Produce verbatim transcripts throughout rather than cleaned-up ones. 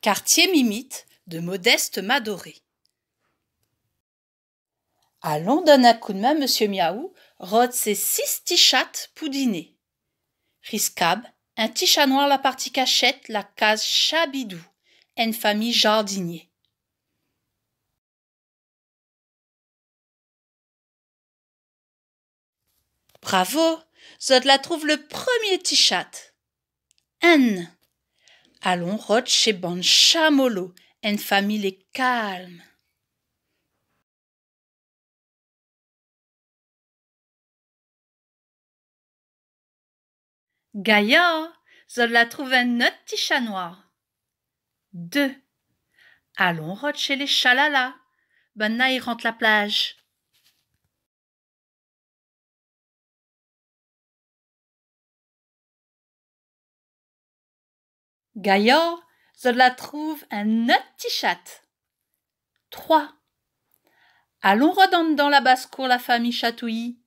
Kartié Mimit de Modeste Madoré. Alon donn in koudmin Mésyé Miaou rod sé sis ti shat pou diné. Riskab, in ti sha noir la parti kashèt la kaz Shabidou, in fami jardinié. Bravo, zot la trouv le promié ti shat. Inn. Alon rod shé bann shamolo, in fami lé kalm. Gayar, zot la trouv in not ti sha noir. Dé. Alon rod shé lé shalala. Banna i rant la plaz. Gayar, zot la trouv in not ti shat. Troi. Alon rod andan la baskour la fami Shatouyi.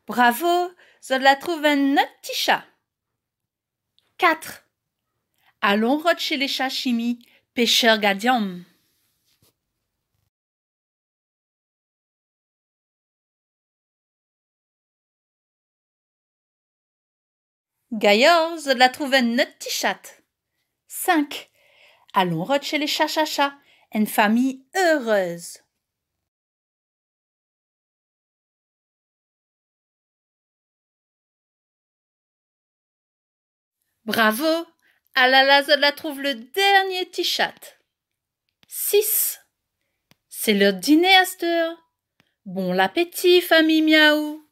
Bravo, zot la trouv in not ti sha. Kat. Alon rod shé lé sha shimi, péshèr gadianm. Gayar, zot la trouv in not ti shat. Sink. Alon rod shé lé sha sha sha, in fami erez. Bravo, alala zot la trouv le dernié ti shat. Sis. Sé lèr diné astèr. Bon lapéti, fami Miaou.